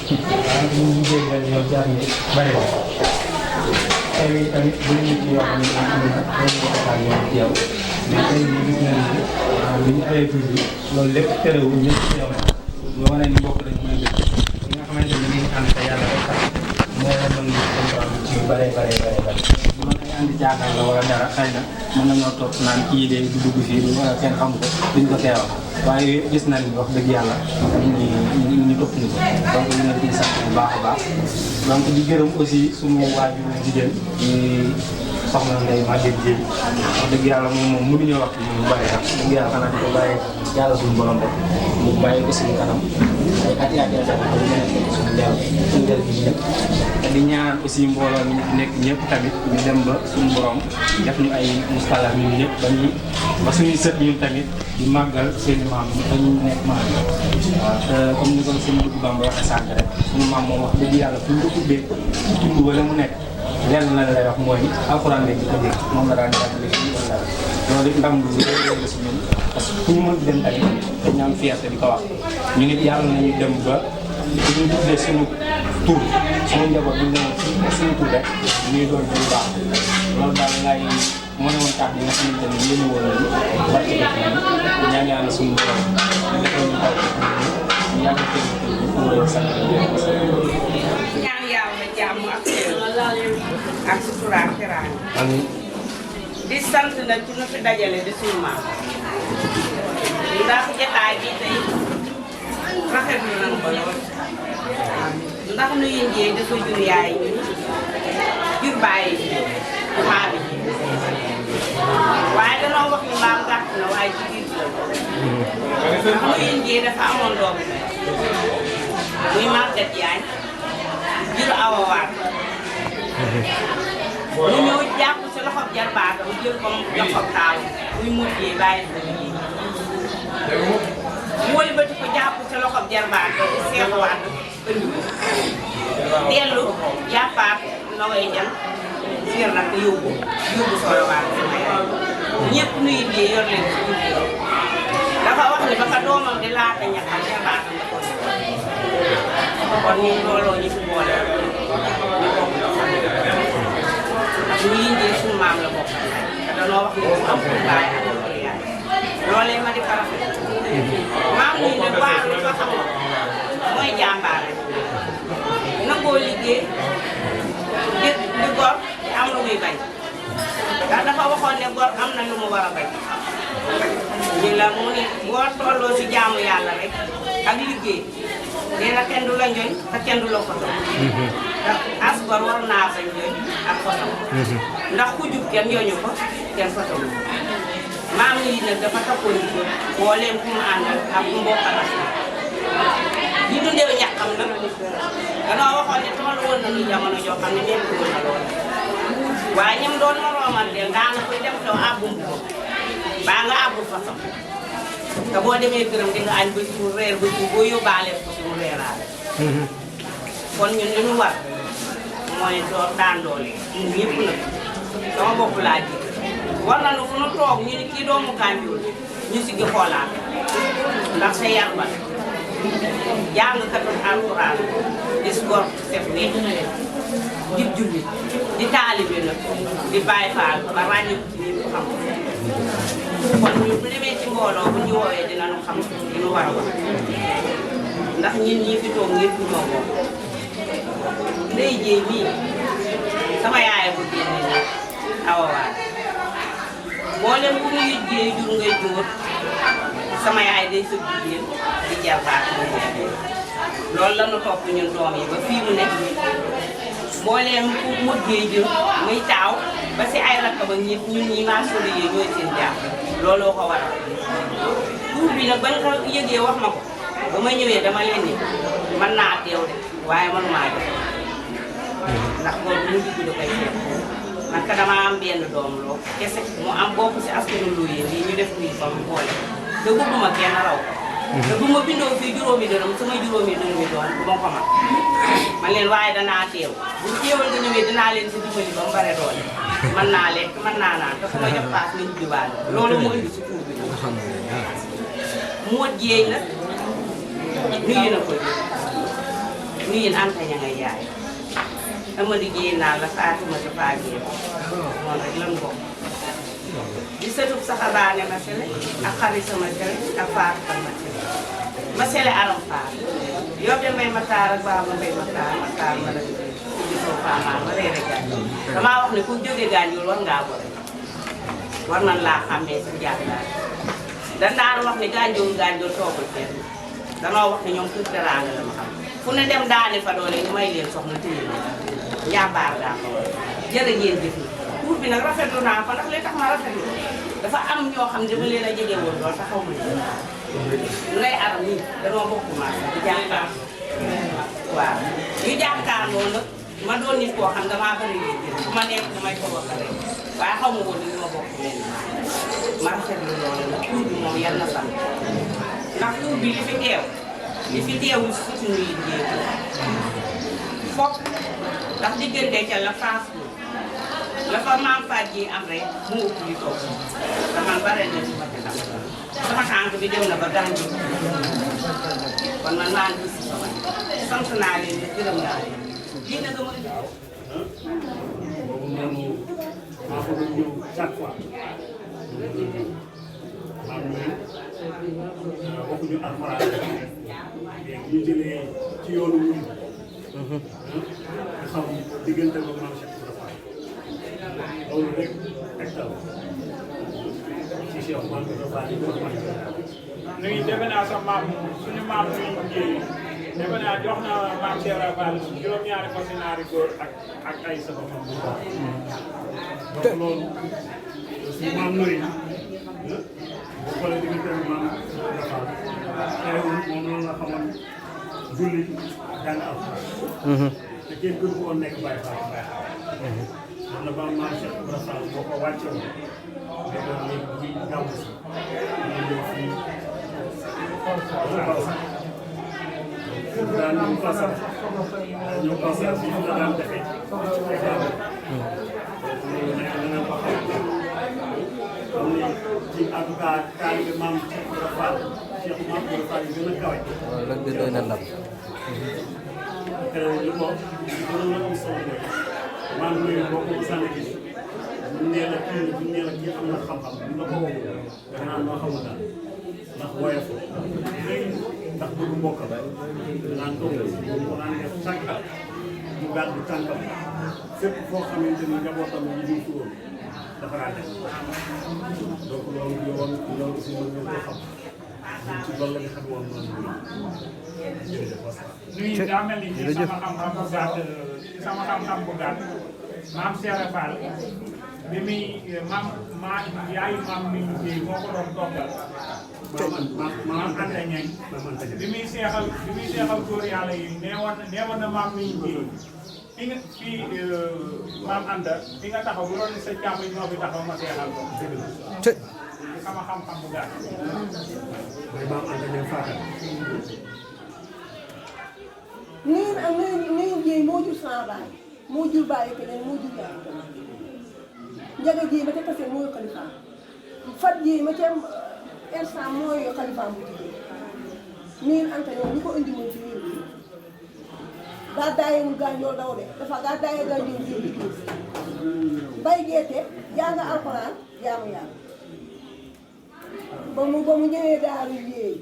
waaye ñu ngi dégg yow jaar yi bari na tey tamit bu ñu ci yoo xam ne am na ay yoon ci yow mais tey ñu gis nañ ni bi ñu ayee tur bi loolu lépp terewul ñëpp ci yow ñu wane ni mbokk dañ mën a dëkk li nga xamante ne ni ànd te yàlla rek tax moo la mën di comprendre ci yu bare bare bare bare man ay andi jaakaar la wala dara xëy na mën nañoo toog naan kii de du dugg fii wala kenn xamu ko duñ ko teewal waaye gis nañ ni wax dëgg yàlla ñu topp ni ko donc ñu ngi di sant bu baax a baax donc di gërëm aussi suñu waajur jigéen di soxna Ndeye Maguette Dieye wax dëgg yàlla moom mënuñoo wax mu bàyyi wax dëgg yàlla xanaa di ko bàyyi yàlla suñu borom rek mu bàyyi ko suñu kanam ay at yaa ngi def ñu nekk suñu leew suñu leew gi ñëpp di ñaan aussi mbooloo mi nekk ñëpp tamit ñu dem ba suñu borom def ñu ay muskala ñun ñëpp ba suñuy sët ñun tamit di màggal seen maam yi dañu nekk maam waaw te comme ni ko seen dugg Bamba waxee sànq rek suñu maam moom wax dëgg yàlla fu ñu ko ubbee tund wala mu nekk lenn la lay wax mooy alxuraan lañ ko dégg moom la daan jàppale fii wala loolu ndam lu rëy la si ñun parce que fu ñu mën dem tamit dañu am fierté di ko wax ñu nit yàlla nañu dem ba bu ñu tuddee suñu tur suñu njaboot bu ñu demee suñu tur rek ñuy doon bu baax loolu daal laay moo ne woon kàddu yi nga xamante ne yéen a woon nañu barke dëkk bi ñaan yàlla suñu borom ñu defal ñu taw ñu yàgg a ñu sant ñaan yàlla jàmm ak xéewal ak sutura ak teraanga. amiin di sant nag ci nu fi dajale di suñu maam ndax jotaay bi tey rafetlu nañu ko lool ndax nu yëngee dafa jur yaay jur bàyyi maam yi waaye danoo wax ni maam gàtt na waaye ci biir la ndax nu yëngee dafa amoon doom muy màggat yaay jur awa waat ñu ñëw jàpp ci loxob jarbaatam jël ko loxob taaw muy mujjee bàyyi ko liggéey mu wëlbati ko jàpp ci loxob jarbaatam di seexawaat ëndi ko dellu jàppaat nogay jam fiir nag yóbbu solowaat sama yaay ñëpp nuyu liggéey yor leen ci biir dafa wax ni ba ka doomam di laata ñaxal jarbaatam la ko kon ñu looloo ñu fi boole ñu bokk ndax ñu yëngee suñu maam la bokk te danoo wax ni mu am pour baay ak pour yaay loolee ma di ko rafet maam nii nag waar li ko xamoon mooy jàmbaare nangoo liggéey di gor di am lu muy bañ ndax dafa waxoon ne gor am na lu mu war a bañ ñu la mu ne boo tolloo si jaamu yàlla rek ak liggéey nee na kenn du la njoñ te kenn du la foto ndax as gor war naa bañ njoñ ak foto ndax ku jub kenn njoñu ko kenn foto maam yi nag dafa takkoon liggéey boo leen ku mu àndal ak ku mbokkal ñi dundeew ñàkkam nag danoo waxoon ne toll woon nañu jamono joo xam ne nekk woon na lool waaye ñoom doon ma roomanteel daana koy dem taw àbbum ko baa nga àbbul façon te boo demee këram di nga añ ba suur reer ba suur boo yóbbaale ko si mu reeraale kon ñun li ñu war mooy door daan doole ñun ñëpp nag sama bopp laa ji war nañu fu nu toog ñu ni kii doomu Kanjur ñu si gi xoolaat ndax sa yar ba jàng katu alxuraan di gor set wéet di julli di taalibe nag di bàyyi faal ba ràññeeku ci ñi ko xam kon ñu bu demee ci mbooloo bu ñu woowee dinañu xam li ñu war a wax ndax ñun ñii fi toog ñëpp ñoo bokk Ndeye Dieye mii sama yaay bu génne nii Awa Waat mboolem ku muy Dieye jur ngay jóor sama yaay day sëb jigéen di jarbaat loolu la ñu topp ñun doom yi ba fii mu nekk mbooleem ku mujjee jël muy taaw ba si ay rakk ba ñëpp ñun ñi maa soli yi ñooy seen jàpp looloo ko waral tuur bi nag bañ ko yëgee wax ma ko ba ma ñëwee dama leen ni mën naa teew de waaye mënumaa jox ndax boobu ñu dugg da koy seet man ka dama am benn doom loo kese mu am bokk si askanu looyee lii ñu def nii ba mu boole te bëgguma kenn raw ko te bu ma bindoo fii juróomi dërëm sama juróomi dërëmi doom du ma ko man man leen waaye danaa teew bu teewal nga ñëwee dinaa leen si dimbali ba mu bare doole mën naa lekk mën naa naan te sama jox paas nañu jubaale loolu moo indi si tuur bi moo jeey nag nuyu na ko nii Anta ña ngay jaay dama liggéey naa la Fatima sa Fatou moom rek lan bokk di sëtub saxabaane ma sele ak xarit sama sele ak Fatou ma sele aram Fatou yow de mbay ma taar ak baa ma mbay ma taar ma la gisoo faamaan ma reere Gànjool damaa wax ne ku jóge Gànjool war ngaa bore war man laa xàmmee si jàngaar dañ daan wax ne Gànjool toogul kenn danoo wax ne ñoom kër teraanga la ma xam fu ne dem daane fa doole ñu may leen soxna téye na njàmbaar daa ko jërë ngeen jëf tuur bi nag rafetlu naa ko ndax li tax ma rafetlu dafa am ñoo xam ne dama leen a jege woon lool taxaw ma ngay aram nii danoo bokk marché di jàkkaar waaw ñu jàkkaar loolu nag ma doon nit koo xam damaa bëri liggéey fu ma nekk damay ko wax rek waaye xaw ma woon ni ma bokk leen ma rafetlu loolu nag tuur bi moom yal na sant ndax tuur bi li fi teewul suñu liggéey foog ndax diggante ca la France la fa maam Faat ji am rek mu ëpp li toog te man bare na ci ma ci xam sama tànk bi dem na ba Gànjool kon man maa ngi si sama sant naa leen di gërëm naa leen lii nag ma indi boobu noonu maa ko doon ñëw chaque fois maam ñun waxuñu alxuraan léegi ñu jëlee ci yoonu ñun xam diggante ba maam Cheikh Ibra Fall loolu rek tegtal ci Cheikh maam Ibra Fall yi ko maam nuyu defe naa sa maam suñu maam nuyu Ndiéli defe naa jox na maam Cheikh Ibra Fall juróom-ñaari fasinaari góor ak ay saba maam bu baax. donc loolu suñu maam nuyu bu xoolee diggante bi maam Ibra Fall teewul moom loolu nga xamoon julli jàng alxuraan te kenn gënu ko woon nekk Baye Fall man la ba maam Cheikh Ibra Fall boo ko wàcce woon da doon léegi buy gàmm si ñu ñëw fii daan ñu fasal ñu fasal fii la daan defee ay gàmm loolu nekk na nga ko xam ni ci en tout cas taalibe maam Cheikh Ibra Fall Cheikh maam Ibra Fall yi gën a kawe rek di doy na ndam te li ko gënoon a am solo mooy maam nuyu boo ko mosaan a gis buñ nee la kii am na xam-xam buñ la ko woo da naan loo xamul daal ndax woyof léegi ndax bëgg mbokkam danaan toog mu naan def chaque at mu gàddu tànkam fépp foo xamante ni njabootam yi ñu fi woon dafa daan def donc loolu aussi mën ngeen ko xam ñun ci loolu la ñu xam woon noonu jërëjëf nuyu daa mel ni ci sama xam-xam bu gàtt maam Cheikh Ibra Fall bi muy yaayu maam mi Ndiéli moo ko doon toggal maam Anta Ñaŋ bi muy seexal góor yàlla yi neewoon na maam mi Ndiéli fii maam Anta fi nga taxaw bu doon sa càmm ñoo fi taxaw ma seexal ko sama xam-xam bu gàtt mooy maam Anta Ñaŋ Fatal nii Ndiéli moo jur sama baay moo jur bàyyi keneen moo jur yaay keneen njaga ji ma ca kase mooy xalifaam fat ji ma ca instant mooy xalifaam bu jigéen nii Anta ñoom ñu ko indi woon ci réew mi gàddaayewul Gànjool daw de dafa gàddaaye Gànjool jël liggéey bay geete jàng alxuraan jaamu yàlla ba mu ñëwee daaru yéey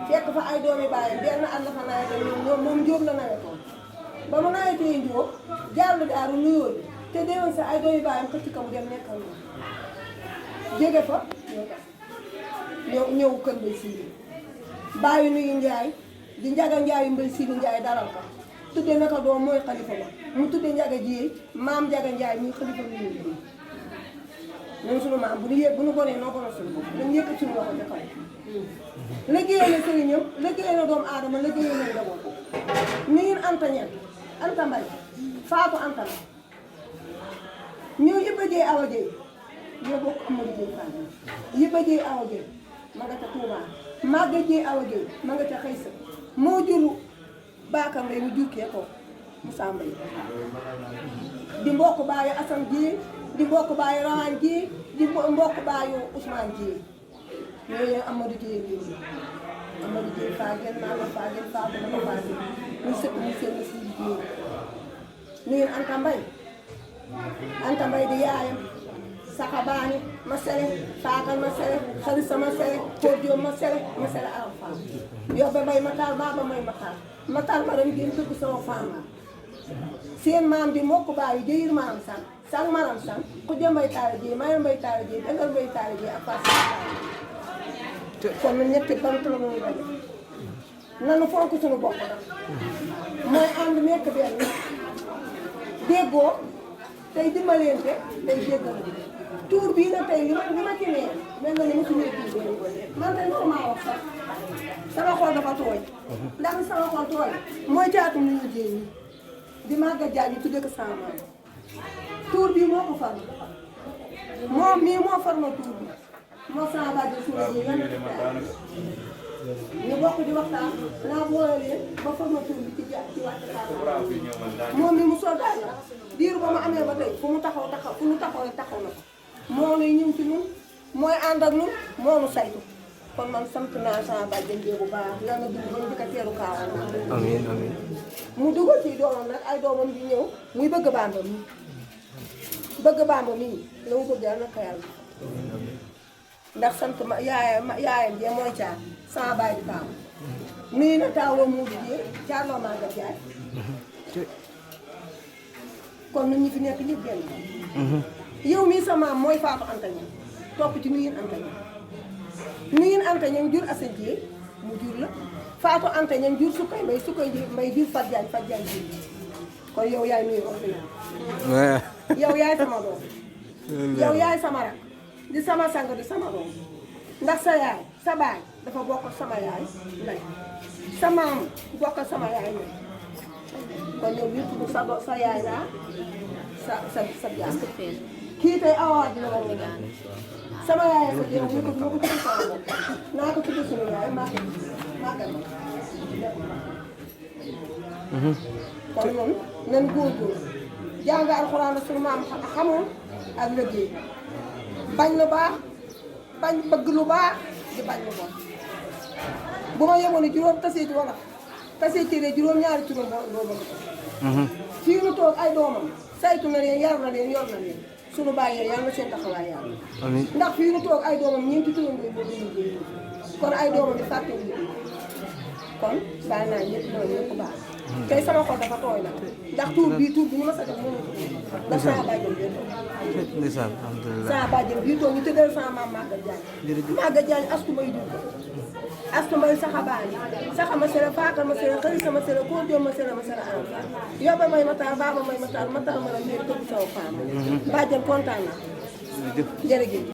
fekk fa ay doomi bàyyam benn at la fa nawete ñoom moom Njóob la nawetoon ba mu nawetee Njóob jàll daaru nuyoo bi te déwén sa ay doomi bàyyam xëcc ka mu dem nekkal moom jóge fa ñëw kër Mbay Siidi bàyyi nuyu Njaay di njaga Njaayu Mbay Siidi Njaay dalal ko tudde naka doom mooy xalifa ba mu tudde njaga jiyee maam njaga Njaay muy xalifa bi ñu bi ñun suñu maam bu ñu bonee noo bono suñu bopp dañu yëkkat suñu loxo ca kaw liggéeyal na sëriñam liggéeyal na doomu aadama liggéeyal na njaboot nii Anta Ñaŋ Anta Mbay Faatu Anta la ñoo yëpp a jëy awa jëy ñoo bokk Amadou Jëy Faatu yëpp a jëy awa jëy ma nga ca Tuubaa Màgga jëy awa jëy ma nga ca Xëysa moo juru Baaka Mbay mu jukkee ko Musaa Mbay di mbokk baayu Asan Jëy di mbokk baayu Rawaan Jëy di mbokk baayu Usmaan Jëy ñooñu Amadou Jëy Amadou Jëy Faageen maa nga Faageen Faatu dama Faageen ñu sëkk ñu seen si biir nuyu Anta Mbaye di yaayam Saxabaane ma sele Faakal ma sele Xalisa ma sele Kodjo ma sele Aram Fall yobbe may Matar Baba may Matar ma dem gën dëgg sama femme seen maam di mokk baayu jëyir maam sang maram sang ku jëmbay taala ji mayam mbay taala ji dangal mbay taala ji ak fas kon na ñetti bant la muy daje nanu fonk suñu bopp nag mooy ànd nekk benn déggoo tey dimbalante tey jéggal tuur bii nag tey li ma ci nee mel na ni ma suñuy tuur man tey loolu maa wax sax sama xol dafa tooy ndax sama xol tooy mooy caatum ni ñu jéem di Maguette Diagne tudde ko sama maam tuur bii moo ko far moom mii moo far ma tuur bi moo sama bàjj suuna ji yan ñu bokk di waxtaan naa boole leen ba far ma tuur bi ci wàcc moom mi mu soldaat la diiru ba mu amee ba tey fu mu taxaw rek taxaw na ko moo nuy ñëw ci ñun mooy ànd ak ñun moo nu saytu kon man sant naa sama bàjjen bu baax yàlla dugg ba mu di ko teeru kaawam amiin amiin mu dugal ci doomam nag ay doomam di ñëw muy bëgg Bamba mii la mu bëgg yàlla na ko yàlla ndax sant ma yaayam jee mooy caar sama baay di taaw nuyu na taawoo mu di jee caar loo Maguette Diagne kon ñun ñi fi nekk ñëpp benn yow mii sa maam mooy Faatu Anta Ñaŋ topp ci nuyin Anta Ñaŋ jur Assane Dieye mu jur la Faatu Anta Ñaŋ jur Sukkay Mbay jur Fat Diagne jur kon yow yaay nuyu wax yow yaay sama doom yow yaay sama rak di sama sang di sama doom ndax sa yaay sa baay dafa bokk sama yaay ndey sa maam bokk sama yaay ndey kon yow yëpp bu sa yaay laa sa jaam kii tey awaat dina war a sama yaay sa jéem ñu ko tudd sama bopp naa ko tudd suñu yaay Maguette kon ñun nan góorgóorlu jàng alxuraan suñu maam xamoon ak liggéey bañ lu baax bañ bëgg lu baax di bañ lu bon bu ma yemoon ni juróom tasee ci wala tasee ci juróom ñaari turam doo bëgg fii nu toog ay doomam saytu na leen yar na leen yor na leen suñu bàyyee yàlla na seen taxawaay yàlla ndax fii nu toog ay doomam ñeenti turam boo liggéey kon ay doomam di fàtte liggéey kon bàyyi naa ñëpp doon ñëpp baax tey sama xol dafa tooy na ndax tuur bi ñu ma sa def mënu ndax sama bàjjen bii toog ndeysaan alhamdulilah sama bàjjen bii toog ñu tëddal sama maam Maguette Diagne astu may jur ko astu may Saxabaane saxa ma sere Faakal ma sere Xalisa ma sere Kodjo ma sere Aram Fall yobbe may Matar Baba may Matar ma la ñëw tëgg sama femme bàjjen kontaan na jërëjëf